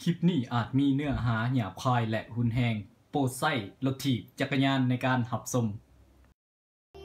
ຄລິບນີ້ອາດມີເນື້ອຫາຫຍາບຄາຍ ແລະ ຮຸນແຮງ. ໂປດໃຊ້ລົດຖີບຈັກກະຍານໃນການຮັບຊົມ.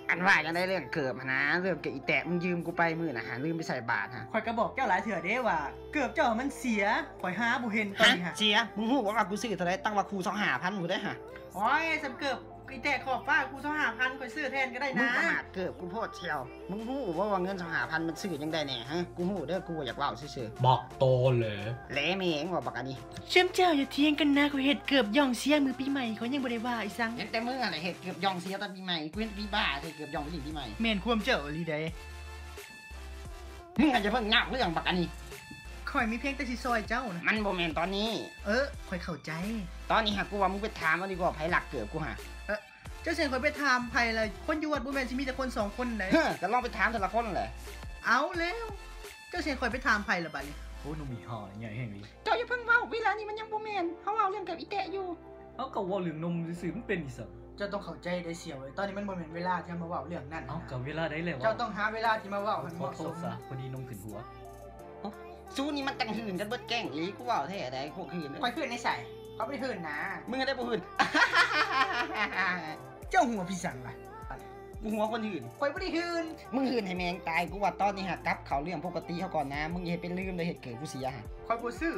ອັນວ່າຈັ່ງໃດເລື່ອງເກີບຫັ້ນນະ? ເລື່ອງເກີບອີແຕະ ມຶງຢືມກູໄປມື້ນະຫາ ລືມໄປໃສ່ບາດຫາ. ຂ້ອຍກໍບອກເຈົ້າຫຼາຍເທື່ອເດ້ວ່າ ເກີບເຈົ້າມັນເສຍ, ຂ້ອຍຫາບໍ່ເຫັນຕອນນີ້ຫາ. ເສຍ? ມຶງຮູ້ບໍ່ວ່າກູຊື້ເທົ່າໃດ? ຕັ້ງວ່າຄູ່ຊາວຫ້າພັນພຸ້ນເດ້ຫາ. ໂອ້ຍ ສ່ຳເກີບອີແຕະຂອບຟ້າ ກູຊາວຫ້າພັນ ຂ້ອຍຊື້ແທນກໍໄດ້ນະ. ມຶງປະໝາດເກີບກູໂພດແຊວ. ມຶງຮູ້ບໍ່ວ່າເງິນຊາວຫ້າພັນມັນຊື້ຫຍັງໄດ້ແດ່ຫະ? ກູຮູ້ເດີ ກູບໍ່ຢາກເວົ້າຊື່ໆ. ບັກຕໍແຫຼ. ແຫຼແມ່ງວ່າບັກອັນນີ້. ຊຸມເຈົ້າຢ່າຖຽງກັນນະ, ຂ້ອຍເຮັດເກີບຢ່ອງເສຍມື້ປີໃໝ່ ຂ້ອຍຍັງບໍ່ໄດ້ວ່າອີ່ສັງ. ເຫັນແຕ່ມຶງຫັ້ນແຫຼະເຮັດເກີບຢ່ອງເສຍຕອນປີໃໝ່, ກູເຫັນແຕ່ຜີບ້າໃສ່ເກີບຢ່ອງໄປຫຼິ້ນປີໃໝ່. ແມ່ນຄວາມເຈົ້າອີ່ຫຼີໃດ. ມຶງຫັ້ນຢ່າເພິ່ງນອກເລື່ອງບັກອັນນີ້. ຂ້ອຍມີພຽງແຕ່ຊິຊ່ອຍເຈົ້ານະ. ມັນບໍ່ແມ່ນຕອນນີ້. ເອີ ຂ້ອຍເຂົ້າໃຈ. ຕອນນີ້ຫາ ກູວ່າມຶງໄປຖາມເອົາດີກວ່າ ໃຜລັກເກີບກູຫາ. ເອີ ເຈົ້າຊິໃຫ້ຂ້ອຍໄປຖາມໃຜລະ? ຄົນຢູ່ວັດບໍ່ແມ່ນຊິມີແຕ່ຄົນສອງຄົນໃດ. ເຮີ ກໍລອງໄປຖາມແຕ່ລະຄົນແຫຼະ. ເອົາແລ້ວ ເຈົ້າຊິໃຫ້ຂ້ອຍໄປຖາມໃຜລະບາດນີ້? ໂອ້ ໜຸ່ມມີຫ່າໃຫຍ່ແຮງນີ້. ເຈົ້າຢ່າເພິ່ງເວົ້າ, ເວລານີ້ມັນຍັງບໍ່ແມ່ນ. ເຮົາເວົ້າເລື່ອງກັບອີແຕະຢູ່. ເຮົາກໍເວົ້າເລື່ອງນົມຊື່ໆ ມັນເປັນອີ່ສັງ? ເຈົ້າຕ້ອງເຂົ້າໃຈໄດ໋ສ່ຽວເອີຍ, ຕອນນີ້ມັນບໍ່ແມ່ນເວລາທີ່ເຮົາມາເວົ້າເລື່ອງນັ້ນ. ເອົ້າ ກໍເວລາໃດແລ້ວ? ເຈົ້າຕ້ອງຫາເວລາທີ່ມາເວົ້າໃຫ້ມັນເໝາະສົມ. ຂໍໂທດຊະ, ພໍດີນົມຂຶ້ນຫົວ. ສູນີ້ມັນຈັ່ງຫື່ນກັນເບິດແກ້ງອີ່ຫຼີ. ກູເວົ້າແທ້ໃດ໋ ພວກຫື່ນ. ຂ້ອຍຫື່ນໃນໃສ? ຂ້ອຍບໍ່ໄດ້ຫື່ນນະ. ມຶງຫັ້ນໄດ້ບໍ່ຫື່ນ. ເຈົ້າຫົວພິສັງລະ? ກູຫົວຄົນຫື່ນ. ຂ້ອຍບໍ່ໄດ້ຫື່ນ. ມຶງຫື່ນໃຫ້ແມ່ງຕາຍ. ກູວ່າຕອນນີ້ຫາກັບເຂົ້າເລື່ອງປົກກະຕິເຮົາກ່ອນນະ. ມຶງຢ່າເຮັດເປັນລືມເດີ ເຮັດເກີບກູເສຍຫາ. ຂ້ອຍບໍ່ຊື້.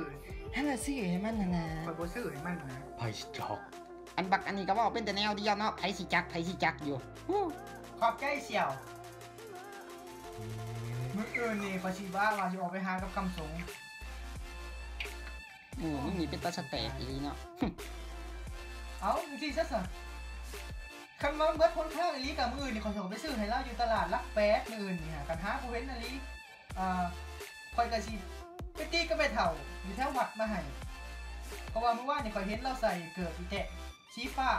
ຫັ້ນລະຊື້ໃຫ້ມັນຫັ້ນນະ. ຂ້ອຍບໍ່ຊື້ໃຫ້ມັນນະ. ໃຜຊິຈັກ? ອັນບັກອັນນີ້ກໍເວົ້າເປັນແຕ່ແນວດຽວເນາະ. ໃຜຊິຈັກ ໃຜຊິຈັກຢູ່. ຂອບໃຈສ່ຽວ. ມື້ອື່ນນີ້ຂ້ອຍຊິວ່າ ວ່າຊິອອກໄປຫາກັບຄຳສົງ. ໂອ້ ມຶງນີ້ເປັນຕາສະແຕກອີ່ຫຼີເນາະ. ເອົ້າ ຈັ່ງຊີ້ຊະ ຄັນວ່າເບິດຫົນທາງອີ່ຫຼີ ກະມື້ອື່ນນີ້ຂ້ອຍຊິອອກໄປຊື້ໃຫ້ລາວຢູ່ຕະຫຼາດຫຼັກແປດ. ມື້ອື່ນນີ້ຫາ ຄັນຫາບໍ່ເຫັນອີ່ຫຼີ ອ່າ ຂ້ອຍກະຊິໄປຕິກັບແມ່ເຖົ້າຢູ່ແຖວວັດມາໃຫ້ ເພາະວ່າມື້ວານນີ້ຂ້ອຍເຫັນລາວໃສ່ເກີບອີແຕະສີຟ້າ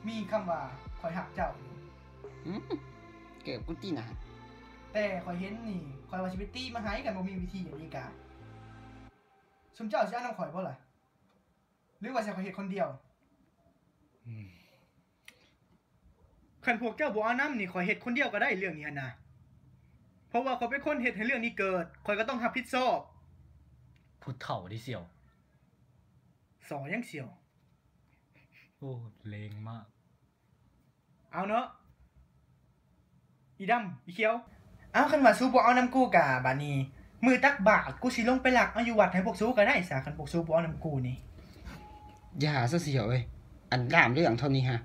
ມີຄຳວ່າ ຂ້ອຍຮັກເຈົ້າຢູ່. ຫືມ ເກີບກູຕິນະ. ແຕ່ຂ້ອຍເຫັນນີ້ ຂ້ອຍວ່າຊິໄປຕິມາໃຫ້ ຄັນບໍ່ມີວິທີຫຍັງດີກະ. ຊຸມເຈົ້າຊິເອົານຳຂ້ອຍບໍ່ລະ ຫຼືວ່າຊິໃຫ້ຂ້ອຍເຮັດຄົນດຽວ? ຄັນພວກເຈົ້າບໍ່ເອົານຳນີ້ ຂ້ອຍເຮັດຄົນດຽວກໍໄດ້ເລື່ອງນີ້ຫັ້ນນະ ເພາະວ່າຂ້ອຍເປັນຄົນເຮັດໃຫ້ເລື່ອງນີ້ເກີດ ຂ້ອຍກໍຕ້ອງຮັບຜິດຊອບ. ຜູ້ເຖົ້າເດ້ສ່ຽວ. ສໍຫຍັງສ່ຽວ? ໂອ້ ແລງມາກ. ເອົາເນາະ ອີ່ດຳ ອີ່ຂຽວ. ເອົາ ຄັນວ່າສູບໍ່ເອົານຳກູກະ ບາດນີ້ມື້ຕັກບາດ ກູຊິລົງໄປລັກເອົາຢູ່ວັດໃຫ້ພວກສູກໍໄດ້ສາ ຄັນພວກສູບໍ່ເອົານຳກູນີ້. ຢ່າຊະສ່ຽວເອີຍ ອັນດາມເລື່ອງເທົ່ານີ້ຫາ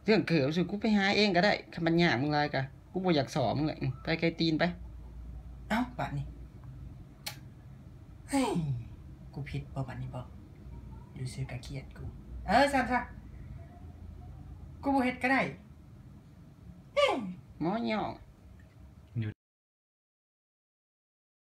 ເລື່ອງເກີບ ສູກູໄປຫາເອງກໍໄດ້ ຄັນມັນຍາກມຶງຫຼາຍກະ ກູບໍ່ຢາກສໍມຶງແຫຼະ. ອືມ ໄປໄກຕີນໄປ. ເອົ້າ ບາດນີ້ ເຮີ້ຍ ກູຜິດບໍ່ບາດນີ້ບໍ? ຢູ່ຊື່ກະຄຽດກູ. ເອີ ຊັ້ນຊະ ກູບໍ່ເຮັດກໍໄດ້. ເຮີ້ຍ ໝໍຫຍອກ.